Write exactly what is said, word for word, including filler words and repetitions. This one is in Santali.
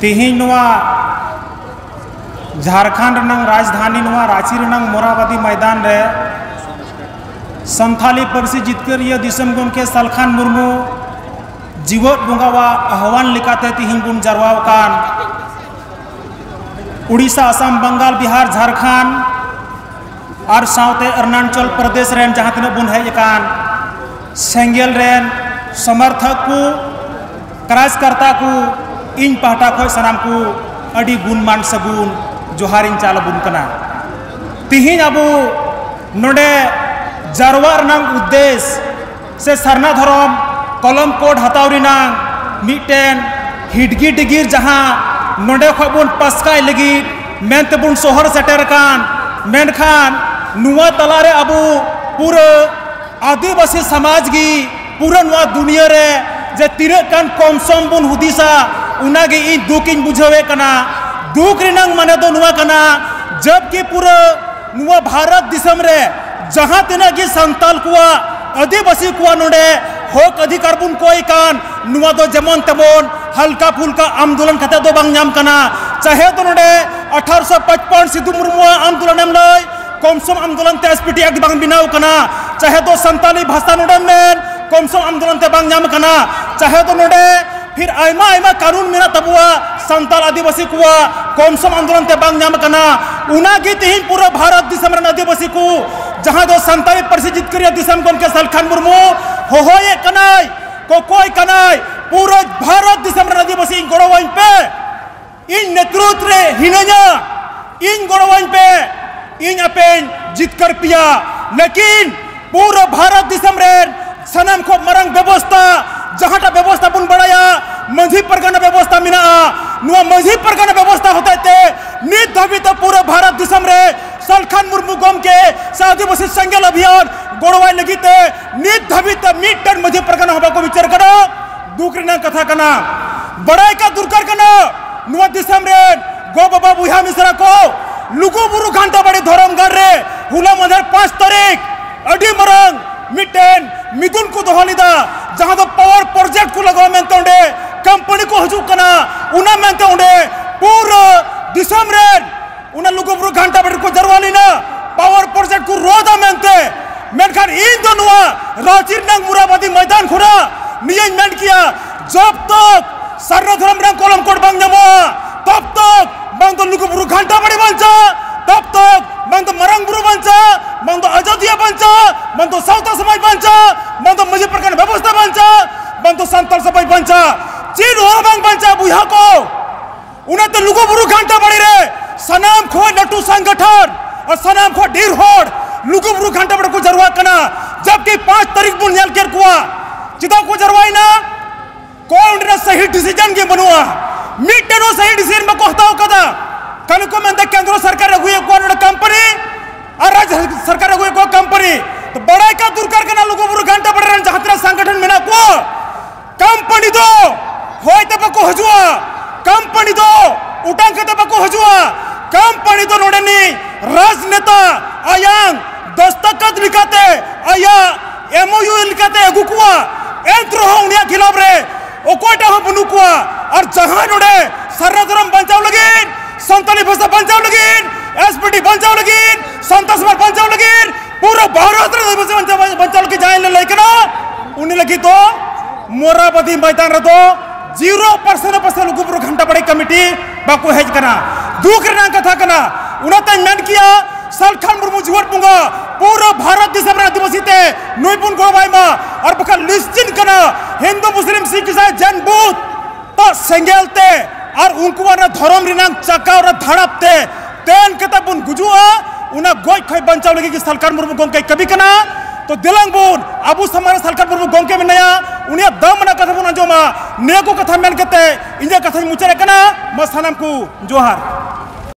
ᱛᱮᱦᱮᱧ ᱱᱚᱣᱟ ᱡᱷᱟᱲᱠᱷᱚᱸᱰ ᱨᱮᱱᱟᱝ ᱨᱟᱡᱽᱫᱷᱟᱱᱤ ᱱᱚᱣᱟ ᱨᱟᱸᱪᱤ ᱨᱮᱱᱟᱝ ᱢᱚᱨᱟᱵᱟᱫᱤ ᱢᱚᱭᱫᱟᱱ ᱨᱮ ᱥᱟᱱᱛᱷᱟᱞᱤ ᱯᱟᱹᱨᱥᱤ ᱡᱤᱛᱠᱟᱹᱨᱤᱭᱟᱹ ᱫᱤᱥᱚᱢ ᱜᱚᱢᱠᱮ ᱥᱟᱞᱠᱷᱟᱱ ᱢᱩᱨᱢᱩ ᱡᱤᱣᱮᱫ ᱵᱚᱸᱜᱟᱣᱟᱜ ᱟᱦᱣᱟᱱ ᱞᱮᱠᱟᱛᱮ ᱛᱮᱦᱮᱧ ᱵᱚᱱ ᱡᱟᱨᱣᱟ ᱟᱠᱟᱱ ᱩᱲᱤᱥᱥᱟ, ᱟᱥᱟᱢ, ᱵᱟᱝᱜᱟᱞ, ᱵᱤᱦᱟᱨ, ᱡᱷᱟᱲᱠᱷᱚᱸᱰ ᱟᱨ ᱥᱟᱶᱛᱮ ᱚᱨᱩᱱᱟᱪᱚᱞ ᱯᱨᱚᱫᱮᱥ ᱨᱮᱱ ᱡᱟᱦᱟᱸ ᱛᱤᱱᱟᱹᱜ ᱵᱚᱱ ᱦᱮᱡ ᱟᱠᱟᱱ ᱥᱮᱸᱜᱮᱞ ᱨᱮᱱ ᱥᱚᱢᱚᱨᱛᱷᱚᱠ ᱠᱚ, ᱠᱟᱨᱡᱽᱠᱟᱨᱛᱟ ᱠᱚ, ᱤᱧ ᱯᱟᱦᱴᱟ ᱠᱷᱚᱱ ᱥᱟᱱᱟᱢ ᱠᱚ ᱟᱹᱰᱤ ᱜᱩᱱᱢᱟᱱ ᱥᱟᱹᱜᱩᱱ ᱡᱚᱦᱟᱨᱤᱧ ᱪᱟᱞ ᱟᱵᱚᱱ ᱠᱟᱱᱟ᱾ ᱛᱤᱦᱤᱧ ᱟᱵᱚ ᱱᱚᱰᱮ ᱡᱟᱨᱣᱟᱜ ᱨᱮᱱᱟᱜ ᱩᱫᱽᱫᱮᱥ ᱥᱮ ᱥᱟᱨᱱᱟ ᱫᱷᱚᱨᱚᱢ ᱠᱚᱞᱚᱢ ᱠᱳᱰ ᱦᱟᱛᱟᱣ ᱨᱮᱱᱟᱜ ᱢᱤᱫᱴᱮᱱ ᱦᱤᱰᱜᱤ ᱰᱤᱜᱤᱨ ᱡᱟᱦᱟᱸ ᱱᱚᱰᱮ ᱠᱷᱚᱱ ᱵᱚᱱ ᱯᱟᱥᱠᱟᱭ ᱞᱟᱹᱜᱤᱫ ᱢᱮᱱᱛᱮ ᱵᱚᱱ ᱥᱚᱦᱚᱨ ᱥᱮᱴᱮᱨ ᱟᱠᱟᱱ, ᱢᱮᱱᱠᱷᱟᱱ ᱱᱚᱣᱟ ᱛᱟᱞᱟᱨᱮ ᱟᱵᱚ ᱯᱩᱨᱟᱹ ᱟᱹᱫᱤᱵᱟᱹᱥᱤ ᱥᱚᱢᱟᱡᱽ ᱜᱮ ᱯᱩᱨᱟᱹ ᱱᱚᱣᱟ ᱫᱩᱱᱤᱭᱟᱹ ᱨᱮ ᱡᱮ ᱛᱤᱱᱟᱹᱜ ᱜᱟᱱ ᱠᱚᱢ ᱥᱚᱢ ᱵᱚᱱ ᱦᱩᱫᱤᱥᱟ, ᱚᱱᱟᱜᱮ ᱤᱧ ᱫᱩᱠ ᱤᱧ ᱵᱩᱡᱷᱟᱹᱣᱮᱫ ᱠᱟᱱᱟ᱾ ᱫᱩᱠ ᱨᱮᱱᱟᱜ ᱢᱟᱱᱮ ᱫᱚ ᱱᱚᱣᱟ ᱠᱟᱱᱟ, ᱡᱚᱵᱠᱤ ᱯᱩᱨᱟᱹ ᱱᱚᱣᱟ ᱵᱷᱟᱨᱚᱛ ᱫᱤᱥᱚᱢ ᱨᱮ ᱡᱟᱦᱟᱸ ᱛᱤᱱᱟᱹᱜ ᱜᱮ ᱥᱟᱱᱛᱟᱞ ᱠᱚᱣᱟᱜ, ᱟᱹᱫᱤᱵᱟᱹᱥᱤ ᱠᱚᱣᱟᱜ ᱱᱚᱰᱮ ᱦᱚᱠ ᱚᱫᱷᱤᱠᱟᱨ ᱵᱚᱱ ᱠᱚᱭ ᱠᱟᱱ, ᱱᱚᱣᱟ ᱫᱚ ᱡᱮᱢᱚᱱ ᱛᱮᱢᱚᱱ ᱦᱟᱞᱠᱟ ᱯᱷᱩᱞᱠᱟ ᱟᱱᱫᱳᱞᱚᱱ ᱠᱟᱛᱮ ᱫᱚ ᱵᱟᱝ ᱧᱟᱢ ᱠᱟᱱᱟ᱾ ᱪᱟᱦᱮ ᱫᱚ ᱱᱚᱰᱮ ᱟᱴᱷᱟᱨᱚᱥᱚ ᱯᱟᱸᱪᱯᱟᱱᱱ ᱥᱤᱫᱩ ᱢᱩᱨᱢᱩᱣᱟᱜ ᱟᱱᱫᱳᱞᱚᱱ ᱮᱢ ᱞᱟᱹᱭ, ᱠᱚᱢ ᱥᱚᱢ ᱟᱱᱫᱳᱞᱚᱱ ᱛᱮ ᱮᱥ ᱯᱤ ᱴᱤ ᱮᱠᱴ ᱵᱟᱝ ᱵᱮᱱᱟᱣ ᱠᱟᱱᱟ᱾ ᱪᱟᱦᱮ ᱫᱚ ᱥᱟᱱᱛᱟᱞᱤ ᱵᱷᱟᱥᱟ ᱱᱚᱰᱮ ᱢᱮᱱ, ᱠᱚᱢ ᱥᱚᱢ ᱟᱱᱫᱳᱞᱚᱱ ᱛᱮ ᱵᱟᱝ ᱧᱟᱢ ᱠᱟᱱᱟ᱾ ᱪᱟᱦᱮ ᱫᱚ ᱱᱚᱰᱮ ᱯᱷᱤᱨ ᱟᱭᱢᱟ ᱟᱭᱢᱟ ᱠᱟᱹᱱᱩᱱ ᱢᱮᱱᱟᱜ ᱛᱟᱵᱚᱣᱟ ᱥᱟᱱᱛᱟᱞ ᱟᱹᱫᱤᱵᱟᱹᱥᱤ ᱠᱚᱣᱟᱜ, ᱠᱚᱢ ᱥᱚᱢ ᱟᱱᱫᱳᱞᱚᱱ ᱛᱮ ᱵᱟᱝ ᱧᱟᱢ ᱠᱟᱱᱟ᱾ ᱚᱱᱟᱜᱮ ᱛᱮᱦᱮᱧ ᱯᱩᱨᱟᱹ ᱵᱷᱟᱨᱚᱛ ᱫᱤᱥᱚᱢ ᱨᱮᱱ ᱟᱹᱫᱤᱵᱟᱹᱥᱤ ᱠᱚ, ᱡᱟᱦᱟᱸ ᱫᱚ ᱥᱟᱱᱛᱟᱲᱤ ᱯᱟᱹᱨᱥᱤ ᱡᱤᱛᱠᱟᱹᱨᱤᱭᱟᱹ ᱫᱤᱥᱚᱢ ᱜᱚᱢᱠᱮ ᱥᱟᱞᱠᱷᱟᱱ ᱢᱩᱨᱢᱩ ᱦᱚᱦᱚᱭᱮᱫ ᱠᱟᱱᱟᱭ, ᱠᱚᱠᱚᱭ ᱠᱟᱱᱟᱭ, ᱯᱩᱨᱟᱹ ᱵᱷᱟᱨᱚᱛ ᱫᱤᱥᱚᱢ ᱨᱮᱱ ᱟᱹᱫᱤᱵᱟᱹᱥᱤ ᱤᱧ ᱜᱚᱲᱚᱣᱟᱹᱧ ᱯᱮ, ᱤᱧ ᱱᱮᱛᱨᱩᱛ ᱨᱮ ᱦᱤᱱᱟᱹᱧᱟ, ᱤᱧ ᱜᱚᱲᱚᱣᱟᱹᱧ ᱯᱮ, ᱤᱧ ᱟᱯᱮᱧ ᱡᱤᱛᱠᱟᱹᱨ ᱯᱮᱭᱟ᱾ ᱞᱮᱠᱤᱱ ᱯᱩᱨᱟᱹ ᱵᱷᱟᱨᱚᱛ ᱫᱤᱥᱚᱢ ᱨᱮᱱ ᱥᱟᱱᱟᱢ ᱠᱷᱚᱱ ᱢᱟᱨᱟᱝ ᱵᱮᱵᱚᱥᱛᱟ, ᱡᱟᱦᱟᱸᱴᱟᱜ ᱵᱮᱵᱚᱥᱛᱟ ᱵᱚᱱ ᱵᱟᱲᱟᱭᱟ, ᱢᱟᱹᱡᱷᱤ ᱯᱟᱨᱜᱟᱱᱟ ᱵᱮᱵᱚᱥᱛᱟ ᱢᱮᱱᱟᱜᱼᱟ᱾ ᱱᱚᱣᱟ ᱢᱟᱹᱡᱷᱤ ᱯᱟᱨᱜᱟᱱᱟ ᱵᱮᱵᱚᱥᱛᱟ ᱦᱚᱛᱮᱡ ᱛᱮ ᱱᱤᱛ ᱫᱷᱟᱹᱵᱤᱡ ᱛᱮ ᱯᱩᱨᱟᱹ ᱵᱷᱟᱨᱚᱛ ᱫᱤᱥᱚᱢ ᱨᱮ ᱥᱟᱞᱠᱷᱟᱱ ᱢᱩᱨᱢᱩ ᱜᱚᱢᱠᱮ ᱥᱮ ᱟᱹᱫᱤᱵᱟᱹᱥᱤ ᱥᱮᱸᱜᱮᱞ ᱚᱵᱷᱤᱭᱟᱱ ᱜᱚᱲᱚᱣᱟᱭ ᱞᱟᱹᱜᱤᱫ ᱛᱮ ᱱᱤᱛ ᱫᱷᱟᱹᱵᱤᱡ ᱛᱮ ᱢᱤᱫᱴᱮᱱ ᱢᱟᱹᱡᱷᱤ ᱯᱟᱨᱜᱟᱱᱟ ᱦᱚᱸ ᱵᱟᱠᱚ ᱵᱤᱪᱟᱹᱨ ᱠᱟᱱᱟ᱾ ᱫᱩᱠ ᱨᱮᱱᱟᱜ ᱠᱟᱛᱷᱟ ᱠᱟᱱᱟ᱾ ᱵᱟᱲᱟᱭ ᱠᱟᱜ ᱫᱚᱨᱠᱟᱨ ᱠᱟᱱᱟ, ᱱᱚᱣᱟ ᱫᱤᱥᱚᱢ ᱨᱮᱱ ᱜᱚ ᱵᱟᱵᱟ ᱵᱚᱭᱦᱟ ᱢᱤᱥᱨᱟ ᱠᱚ, ᱞᱩᱜᱩ ᱵᱩᱨᱩ ᱜᱷᱟᱱᱴᱟ ᱵᱟᱲᱤ ᱫᱷᱚᱨᱚᱢ ᱜᱟᱲ ᱨᱮ ᱦᱚᱞᱟ ᱢᱟᱫᱷᱮᱨ ᱯᱟᱸᱪ ᱛᱟᱹᱨᱤᱠᱷ ᱟᱹᱰᱤ ᱢᱟᱨᱟᱝ ᱢᱤᱫᱴᱮᱱ ᱢᱤᱫᱩᱱ ᱠᱚ ᱫᱚᱦᱚ ᱞᱮᱫᱟ, ᱡᱟᱦᱟᱸ ᱫᱚ ᱯᱟᱣᱟᱨ ᱯᱨᱚᱡᱮᱠᱴ ᱠᱚ ᱞᱟᱜᱟᱣ ᱢᱮᱱᱛᱮ ᱚᱸᱰᱮ ᱠᱳᱢᱯᱟᱱᱤ ᱠᱚ ᱦᱤᱡᱩᱜ ᱠᱟᱱᱟ, ᱚᱱᱟ ᱢᱮᱱᱛᱮ ᱚᱸᱰᱮ ᱯᱩᱨᱟᱹ ᱫᱤᱥᱚᱢ ᱨᱮᱱ ᱚᱱᱟ ᱞᱩᱜᱩᱵᱩᱨᱩ ᱜᱷᱟᱱᱴᱟ ᱵᱟᱲᱮ ᱨᱮᱠᱚ ᱡᱟᱨᱣᱟ ᱞᱮᱱᱟ, ᱯᱟᱣᱟᱨ ᱯᱨᱚᱡᱮᱠᱴ ᱠᱚ ᱨᱚᱫᱟ ᱢᱮᱱᱛᱮ᱾ ᱢᱮᱱᱠᱷᱟᱱ ᱤᱧ ᱫᱚ ᱱᱚᱣᱟ ᱨᱟᱸᱪᱤ ᱨᱮᱱᱟᱜ ᱢᱩᱨᱟᱵᱟᱫᱤ ᱢᱚᱭᱫᱟᱱ ᱠᱷᱚᱱᱟᱜ ᱱᱤᱭᱟᱹᱧ ᱢᱮᱱ ᱠᱮᱭᱟ, ᱡᱚᱵ ᱛᱚᱠ ᱥᱟᱨᱱᱟ ᱫᱷᱚᱨᱚᱢ ᱨᱮᱱᱟᱜ ᱠᱚᱞᱚᱢ ᱠᱳᱰ ᱵᱟᱝ ᱧᱟᱢᱚᱜᱼᱟ, ᱛᱚᱵ ᱛᱚᱠ ᱵᱟᱝ ᱫᱚ ᱞᱩᱜᱩᱵᱩᱨᱩ ᱜᱷᱟᱱᱴᱟ ᱵᱟᱲᱮ ᱵᱟᱧᱪᱟᱜ, ᱛᱚᱵ ᱛᱚᱠ ᱵᱟᱝ ᱫᱚ ᱢᱟᱨᱟᱝ ᱵᱩᱨᱩ ᱵᱟᱧᱪᱟᱜ, ᱵᱟᱝ ᱫᱚ ᱟᱡᱚᱫᱤᱭᱟᱹ ᱵᱟᱧᱪᱟᱜ, ᱵᱟᱝ ᱫᱚ ᱥᱟᱶᱛᱟ ᱥᱚᱢᱟᱡᱽ ᱵᱟᱧᱪᱟᱜ, ᱵᱟᱝ ᱫᱚ ᱢᱟᱹᱡᱷᱤ ᱯᱟᱨᱜᱟᱱᱟ ᱵᱮᱵᱚᱥᱛᱷᱟ ᱵᱟᱧᱪᱟᱜ, ᱵᱟᱝ ᱫᱚ ᱥᱟᱱᱛᱟᱲ ᱥᱚᱢᱟᱡᱽ ᱵᱟᱧᱪᱟᱜ, ᱪᱮᱫ ᱦᱚᱸ ᱵᱟᱝ ᱵᱟᱧᱪᱟᱜ ᱵᱚᱭᱦᱟ ᱠᱚ᱾ ᱚᱱᱟᱛᱮ ᱞᱩᱜᱩᱵᱩᱨᱩ ᱜᱷᱟᱱᱴᱟ ᱵᱟᱲᱮ ᱨᱮ ᱥᱟᱱᱟᱢ ᱠᱷᱚᱱ ᱞᱟᱹᱴᱩ ᱥᱚᱝᱜᱚᱴᱷᱚᱱ ᱟᱨ ᱥᱟᱱᱟᱢ ᱠᱷᱚᱱ ᱰᱷᱮᱨ ᱦᱚᱲ ᱞᱩᱜᱩᱵᱩᱨᱩ ᱜᱷᱟᱱᱴᱟ ᱵᱟᱲᱮ ᱠᱚ ᱡᱟᱨᱣᱟᱜ ᱠᱟᱱᱟ, ᱡᱚᱵᱠᱤ ᱯᱟᱸᱪ ᱛᱟᱹᱨᱤᱠᱷ ᱵᱚᱱ ᱧᱮᱞ ᱠᱮᱫ ᱠᱚᱣᱟ᱾ ᱪᱮᱫᱟᱜ ᱠᱚ ᱡᱟᱨᱣᱟᱭᱮᱱᱟ? ᱠᱚ ᱚᱸᱰᱮᱱᱟᱜ ᱥᱟᱹᱦᱤ ᱰᱤᱥᱤᱡᱚᱱ ᱜᱮ ᱵᱟᱹᱱᱩᱜᱼᱟ, ᱢᱤᱫᱴᱮᱱ ᱦᱚᱸ ᱥᱟᱹᱦᱤ ᱰᱤᱥᱤᱡᱚᱱ ᱵᱟᱠᱚ ᱦᱟᱛᱟᱣ ᱠᱟᱫᱟ᱾ ᱠᱟᱹᱱᱩ ᱠᱚ ᱢᱮᱱᱫᱟ ᱠᱮᱱᱫᱨᱚ ᱥᱚᱨᱠᱟᱨ ᱟᱹᱜᱩᱭᱮᱫ ᱠᱚᱣᱟ ᱱᱚᱰᱮ ᱠᱳᱢᱯᱟᱱᱤ ᱟᱨ ᱨᱟᱡᱽ ᱥᱚᱨᱠᱟᱨ ᱟᱹᱜᱩᱭᱮᱫ ᱠᱚᱣᱟ ᱠᱳᱢᱯᱟᱱᱤ᱾ ᱛᱚ ᱵᱟᱲᱟᱭ ᱠᱟᱜ ᱫᱚᱨᱠᱟᱨ ᱠᱟᱱᱟ, ᱞᱩᱜᱩᱵᱩᱨᱩ ᱜᱷᱟᱱᱴᱟ ᱵᱟᱲᱮ ᱨᱮᱱ ᱡᱟᱦᱟᱸ ᱛᱤᱱᱟᱹᱜ ᱥᱚᱝᱜᱚᱴᱷᱚᱱ ᱢᱮᱱᱟᱜ ᱠᱚᱣᱟ, ᱠᱳᱢᱯᱟᱱᱤ ᱫᱚ ᱦᱚᱭ ᱛᱮ ᱵᱟᱠᱚ ᱦᱤᱡᱩᱜᱼᱟ, ᱠᱳᱢᱯᱟᱱᱤ ᱫᱚ ᱚᱴᱟᱝ ᱠᱟᱛᱮ ᱵᱟᱠᱚ ᱦᱤᱡᱩᱜᱼᱟ᱾ ᱠᱳᱢᱯᱟᱱᱤ ᱫᱚ ᱱᱚᱰᱮᱱᱤᱡ ᱨᱟᱡᱽᱱᱮᱛᱟ ᱟᱭᱟᱝ ᱫᱚᱥᱛᱚᱠᱚᱛ ᱞᱮᱠᱟᱛᱮ, ᱟᱭᱟᱜ ᱮᱢ ᱳ ᱭᱩ ᱞᱮᱠᱟᱛᱮ ᱟᱹᱜᱩ ᱠᱚᱣᱟ, ᱮᱱᱛᱮ ᱨᱮᱦᱚᱸ ᱩᱱᱤᱭᱟᱜ ᱠᱷᱤᱞᱟᱯ ᱨᱮ ᱚᱠᱚᱭᱴᱟᱜ ᱦᱚᱸ ᱵᱟᱹᱱᱩᱜ ᱠᱚᱣᱟ᱾ ᱟᱨ ᱡᱟᱦᱟᱸᱭ ᱱᱚᱰᱮ ᱥᱟᱨᱱᱟ ᱫᱷᱚᱨᱚᱢ ᱵᱟᱧᱪᱟᱣ ᱞᱟᱹᱜᱤᱫ, ᱥᱟᱱᱛᱟᱲᱤ ᱵᱷᱟᱥᱟ ᱵᱟᱧᱪᱟᱣ ᱞᱟᱹᱜᱤᱫ, ᱮᱥ ᱯᱤ ᱴᱤ ᱵᱟᱧᱪᱟᱣ ᱞᱟᱹᱜᱤᱫ, ᱥᱟᱱᱛᱟᱲ ᱥᱚᱢᱟᱡᱽ ᱵᱟᱧᱪᱟᱣ ᱞᱟᱹᱜᱤᱫ, ᱯᱩᱨᱟᱹ ᱵᱷᱟᱨᱚᱛ ᱨᱮ ᱟᱹᱫᱤᱵᱟᱹᱥᱤ ᱵᱟᱧᱪᱟᱣ, ᱵᱟᱧᱪᱟᱣ ᱞᱟᱹᱜᱤᱫ ᱡᱟᱦᱟᱸᱭ ᱞᱟᱹᱲᱦᱟᱹᱭ ᱠᱟᱱᱟ, ᱩᱱᱤ ᱞᱟᱹᱜᱤᱫ ᱫᱚ ᱢᱚᱨᱟᱵᱟᱫᱤ ᱢᱚᱭᱫᱟᱱ ᱨᱮᱫᱚ ᱡᱤᱨᱳ ᱯᱟᱨᱥᱮᱱᱴ ᱯᱟᱥᱮ ᱞᱩᱜᱩᱵᱩᱨᱩ ᱜᱷᱟᱱᱴᱟ ᱵᱟᱲᱮ ᱠᱚᱢᱤᱴᱤ ᱵᱟᱠᱚ ᱦᱮᱡ ᱠᱟᱱᱟ᱾ ᱫᱩᱠ ᱨᱮᱱᱟᱜ ᱠᱟᱛᱷᱟ ᱠᱟᱱᱟ᱾ ᱚᱱᱟᱛᱮᱧ ᱢᱮᱱ ᱠᱮᱭᱟ, ᱥᱟᱞᱠᱷᱟᱱ ᱢᱩᱨᱢᱩ ᱡᱩᱣᱟᱹᱱ ᱵᱚᱸᱜᱟ ᱯᱩᱨᱟᱹ ᱵᱷᱟᱨᱚᱛ ᱫᱤᱥᱚᱢ ᱨᱮ ᱟᱹᱫᱤᱵᱟᱹᱥᱤ ᱛᱮ ᱱᱩᱭ ᱵᱚᱱ ᱜᱚᱲᱚ ᱟᱭ ᱢᱟ᱾ ᱟᱨ ᱵᱟᱠᱷᱟᱱ ᱱᱤᱥᱪᱤᱛ ᱠᱟᱱᱟ, ᱦᱤᱱᱫᱩ ᱢᱩᱥᱞᱤᱢ ᱥᱤᱠᱷ ᱤᱥᱟᱭ ᱡᱮᱱ ᱵᱩᱛ ᱛᱚ ᱥᱮᱸᱜᱮᱞ ᱛᱮ ᱟᱨ ᱩᱱᱠᱩᱣᱟᱜ ᱚᱱᱟ ᱫᱷᱚᱨᱚᱢ ᱨᱮᱱᱟᱜ ᱪᱟᱠᱟ ᱚᱱᱟ ᱫᱷᱟᱲᱟᱯ ᱛᱮ ᱛᱮᱱ ᱠᱟᱛᱮ ᱵᱚᱱ ᱜᱩᱡᱩᱜᱼᱟ᱾ ᱚᱱᱟ ᱜᱚᱡ ᱠᱷᱚᱱ ᱵᱟᱧᱪᱟᱣ ᱞᱟᱹᱜᱤᱫ ᱜᱮ ᱥᱟᱞᱠᱷᱟᱱ ᱢᱩᱨᱢᱩ ᱜᱚᱢᱠᱮᱭ ᱠᱟᱹᱢᱤ ᱠᱟᱱᱟ᱾ ᱛᱚ ᱫᱮᱞᱟᱝ ᱵᱚᱱ, ᱟᱵᱚ ᱥᱟᱢᱟᱝ ᱨᱮ ᱥᱟᱞᱠᱷᱟᱱ ᱢᱩᱨᱢᱩ ᱜᱚᱢᱠᱮ ᱢᱮᱱᱟᱭᱟ, ᱩᱱᱤᱭᱟᱜ ᱫᱟᱢ ᱟᱱᱟᱜ ᱠᱟᱛᱷᱟ ᱵᱚᱱ ᱟᱸᱡᱚᱢᱟ᱾ ᱱᱤᱭᱟᱹ ᱠᱚ ᱠᱟᱛᱷᱟ ᱢᱮᱱ ᱠᱟᱛᱮ ᱤᱧᱟᱹᱜ ᱠᱟᱛᱷᱟᱧ ᱢᱩᱪᱟᱹᱫ ᱠᱟᱱᱟ᱾ ᱢᱟ ᱥᱟᱱᱟᱢ ᱠᱚ ᱡᱚᱦᱟᱨ᱾